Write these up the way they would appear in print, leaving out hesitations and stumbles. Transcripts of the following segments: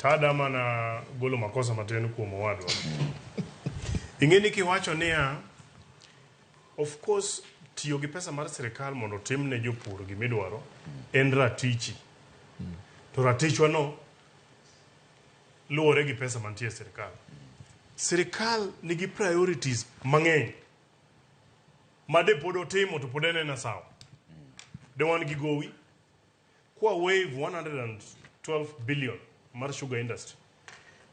Tada mana golo makosa matin kuom owadwa. Ing'e ni kiwacho niya, of course tiyo gi pesa mar sirikal mondo otim ne jopur gimidwaro en ratichi. To ratichwa no luwore gi pesa mantie e sirikal. Sirikal nigi priorities mang'eny ma de pod otimo to pod en ena sawa. De wan gi gowi kwa waive 112 billion mar sugar industry.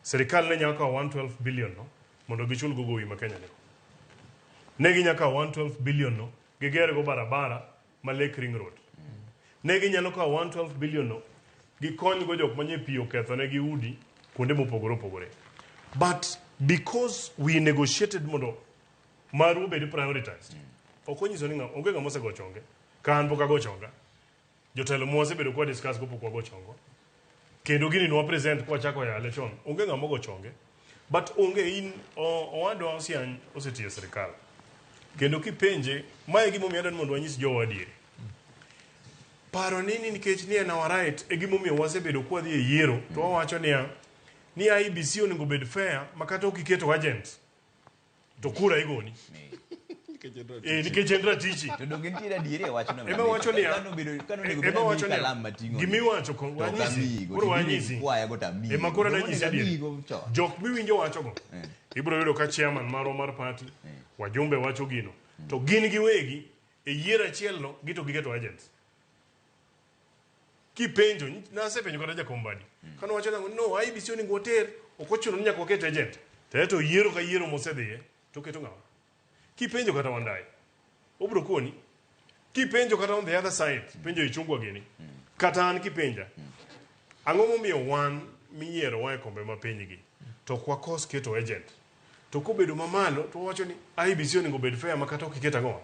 Sirikal ne nyaka kawo 112 billion no mondo gichul go gowi ma Kenya nigo. Ne ginya kawo 112 billion no giger go barabara ma Lake Ring Road. Ne ginyalo kawo 112 billion no gikony go jok manye pi oketho ne gi udi kuonde mopogore opogore. But because we negotiated mondo maru obed prioritized. Ok onyiso ni ng'a onge ng'ama osego chonge. Ka an pok ago chonga. Jotelo mwasebedo kwa discuss go pok wago chongo. Kendo gini nwa present kwa chako yale chon. Onge ng'ama ogo chonge. But onge in owadwa Osiany osetiyo e sirikal. Kendo kipenje, mae e gimomiyo adwaro ni mondo wanyis jowa adieri. Paro ni ni nikech ni en our right e gimomiyo wasebedo kwadhi e yiero to wawacho niya ni IEBC onego bed fair ma kata ok iketo agent to kura igoni. Eh, nikech en ratichi. To donge nitiere adieri e wachno? Ema wacho niya, Kano bedo kano onego ema bed wacho ni niya, kalam mating'o. gimiwacho ko To ok wanyisi, amiyigo, koro to ibiro wanyisi. ikwayago to amiyigo. Ema koro Donge nanyisi onego adieri. amiyigo chon? Jok miwinjo wachogo, ibiro yudo ka chairman marwa mar party, wajumbe wacho gino. To gin giwegi, e yiero achiel no, gito giketo agents. Kipenjo, nasepenjo kata jakom Mbadi. Kane owacho nang'o, no, IEBC onego water, ok ochuno ni nyaka waket agent. To to yiero ka yiero mosedhiye, to oketo ng'awa? Kipenjo kata Wandayi, obiro koni. Kipenjo kata on the other side, penjo Ichung'wa gini. Kata an kipenja, ang'o momiyo wan miyierowa e kombe ma piny gi, to ok wakos keto agent. To kobedo mamalo, to wawacho ni IEBC onego bed fair ma kata ok iket ang'o.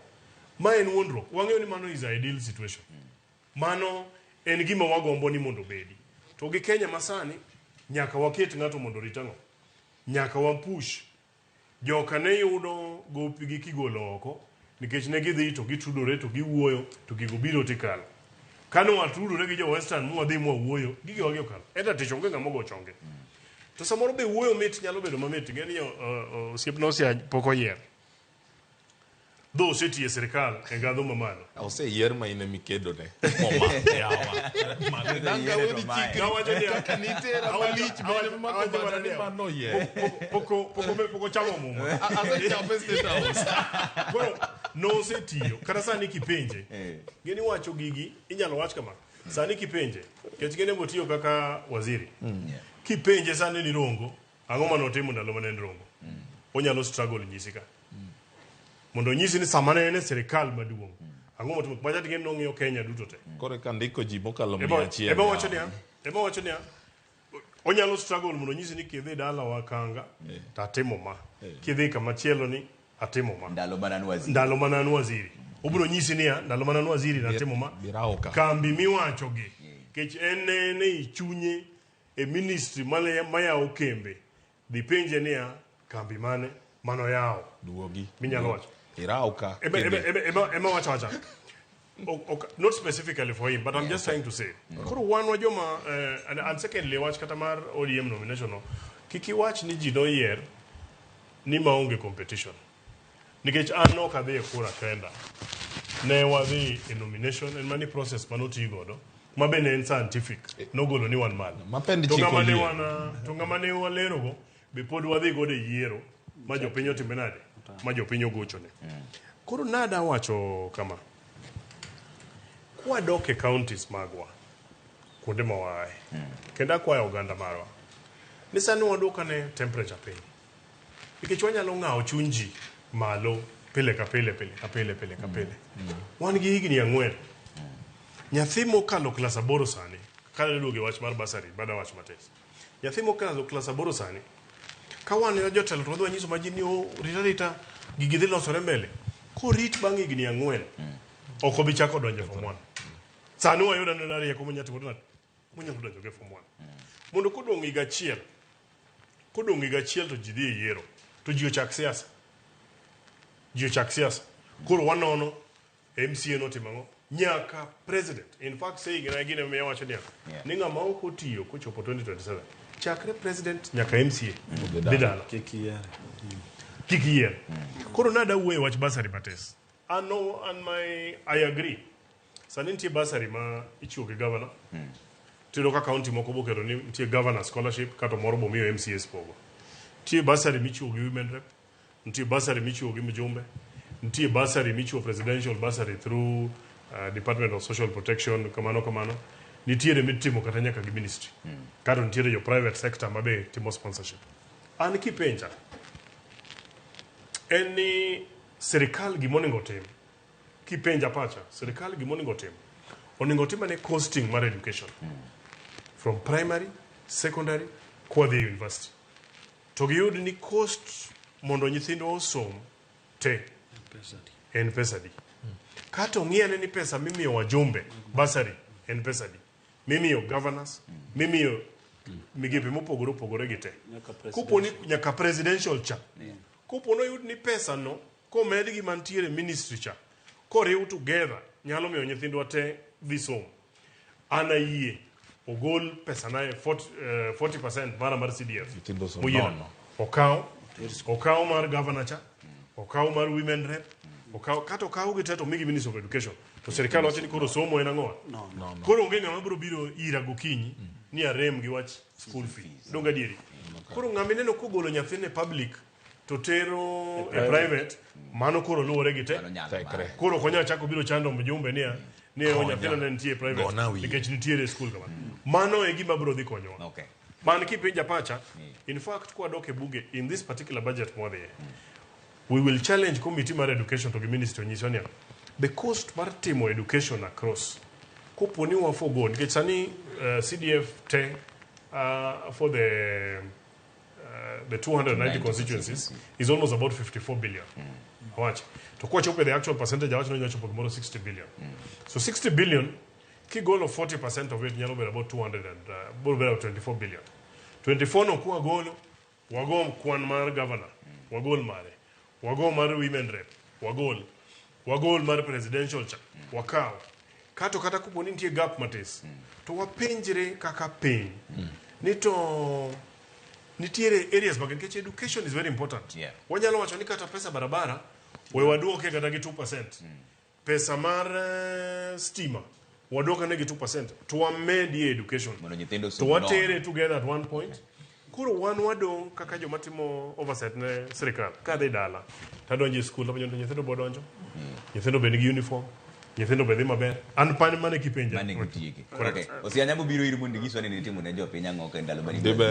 Ma en wuondruok. Wang'eyo ni mano is ideal situation. Mano en gima wagombo ni mondo obedi. To gi Kenya masani, nyaka waket ng'ato mondo orit ang'o? Nyaka wa push. Joka ne yudo gopgi kigolo oko nikech ne gidhi to gitudore to giwuoyo to gigo biro tikalo. Kane watudore gi jo Western mwadhi mwawuoyo, gigewa gi okalo. En ratich onge ng'ama ogo chonge. To samoro be wuoyo mit nyalo bedo mamit. Ing'e ni osiepna Osiany pok oyier. Dho osetiyo e sirikal e ngadho mamalo. Oseyier ma in ema ikedone. Moma yawa. Dang' aweni chikri. Nawacho niya, Kaka nitera malich bende mako awacho bada mana ni niya, mano oyier. Pok ochamo muma. Asechape State House. Koro nosetiyo kata sani kipenje gini wacho gigi inyalo wach kama sani kipenje nikech gin ema otiyo kaka waziri kipenje sani ni Rongo ang'o mane otimo ndalo mane en Rongo onyalo struggle nyisi ka mondo onyisi ni sama ne en e sirikal maduong' ang'o motimo macha ting'e ni nong'iyo Kenya duto te Koro eka ndiko ji mokalo 100. ema wacho niya ema wacho niya onyalo struggle mondo onyisi ni kidhi dalawa Kanga to atimo ma kidhi kama chielo ni atimo ma Ndalo mana an waziri. ndalo mana an waziri obiro nyisi niya ndalo mana an waziri natimo ma Birauka. kambi miwacho gi kech en ne en ei chunye e ministry mane mayawo kembe dhi penje niya kambi mane manoyawo Duogi. Minyalo wacho. Irauka. Ema wacho wacha not specifically for him but I'm just trying to say koro wan wa joma and secondly wach kata mar ODM nomination no kik iwach ni ji noyier ni maonge competition nikech an ok adhi e kura kenda ne wadhi e nomination en mani process mane godo ma be ne en scientific nogolo ni wan malo Ma pend to chik ng'ama ne oyie. wan to ng'ama ne walerogo be pod wadhi godo e yiero ma jopiny otime nade ma jopiny ogochone koro nada wacho kama kwadok e counties magwa kuonde ma waaye kendo akwayo oganda marwa ni sani waduok ane temperature piny nikech wanyalo ng'awo chuny ji malo pile ka pile pile ka pile pile ka pile wan gi higni 4 nyathi mokalo klas 8 sani ka duogo e wach mar bursary bada wach matis nyathi mokalo klas 8 sani ka wan jotelo to wadhi wanyiso ma ji ni "Oh, rita rita gigi dhi losore mbele korit bang' higni 4 ok obi chako donjo e form 1 sani wayudo anena rieko monyalo timo nade monyalo donjo go e form 1 mondo kodong' higa achiel kodong' higa achiel to ji dhi e yiero to ji ochak siasa ji ochak siasa koro wanono MCA notimo ang'o nyaka president in fact saying na gine miya wacho niya ni ng'ama ok otiyo kochopo 2027 Chakre president nyaka MCA Dhi dhi dala. Kik yiere. Kik yier. Koro nada wuoyo e wach bursary matis. An no, an my, I agree. Sani nitie bursary ma ichiwo gi governor. Tiyudo ka county moko boketo ni nitie governor scholarship kato moro bomiyo MCAs pogo. Nitie bursary michiwo gi women rep, nitie bursary michiwo gi mjumbe, nitie bursary michiwo presidential bursary through Department of Social Protection kamano kamano. Nitiere mitimo kata nyaka gi ministry. Kato nitiere jo private sector ma be timo sponsorship. An kipenja, en ni sirikal gimonego otim kipenja pacha sirikal gimonego otim onego otim ane costing mar education from primary secondary kwadhi e university to giyud ni cost mondo nyithindwa osom te en pesa di kato ng'i ane ni pesa mimiyo wajumbe bursary en pesa di mimiyo governors mimiyo migepe mopogore opogore gi te Nyaka kopo ni nyaka presidential cha kopo noyud ni pesa no komed gi mantiere ministry cha koriw together nyalo miyo nyithindwa te dhi somo an ayie ogol pesa na e 40, 40% mara mar CDF Nyithindo osom Moyiena. nono. okaw okaw mar governor cha okaw mar women rep okaw kata okaw gi te to migi ministry of education to sirikal wacho ni koro somo en ang'owa No, No, no. koro onge ng'ama biro biro ira gokinyi ni arem gi wach school fee donge adieri koro ng'ama ineno kogolo nyathine public to tero e private mano koro luwore gi te Mano nyalo Tekre. mare. koro ok onyal chako biro chando mjumbe niya ni o Konya. nyathina ne nitie e private Gona wiye. nikech nitiere e school kamano mano e gima biro dhi konyowa Okay. man kipenja pacha in fact kwadok e buge in this particular budget mwadhiye we will challenge committee mar education to gi ministry onyiswa niya the cost mar timo education across kopo ni wafogo nikech sani CDF te for the 290 constituencies is almost about 54 billion awacho to kwachopo e the actual percentage awacho ni onyalo chopo gimoro 60 billion so 60 billion kigolo 40% of it nyalo bedo about 200 and biro bedo about 24 billion 24 no kwagolo wago kwan mar governor wagol mare wago mar women rep wagol wagol mar presidential cha wakaw kato kata kopo ni nitie gap matis to wapenjre kaka piny ni to nitiere areas mag nikech education is very important Yeah. wanyalo wacho ni kata pesa barabara we waduoke kata gi 2% pesa mar stima waduokane gi 2% to wamedie education Mondo nyithindo to osom watere nono. together at one point koro wan wadong' kaka joma timo oversight ne sirikal kadhi dala tadonjo e skul tapenjo to nyithindo bodonjo nyithindo be nigi uniform nyithindo be dhi maber an pan mane kipenja Mane gitieke. Correct. Okay. Osianyambo biro ir mondo inyiswa ni nitimo ne jopiny ang'o ka ndalo mane Dhi ber.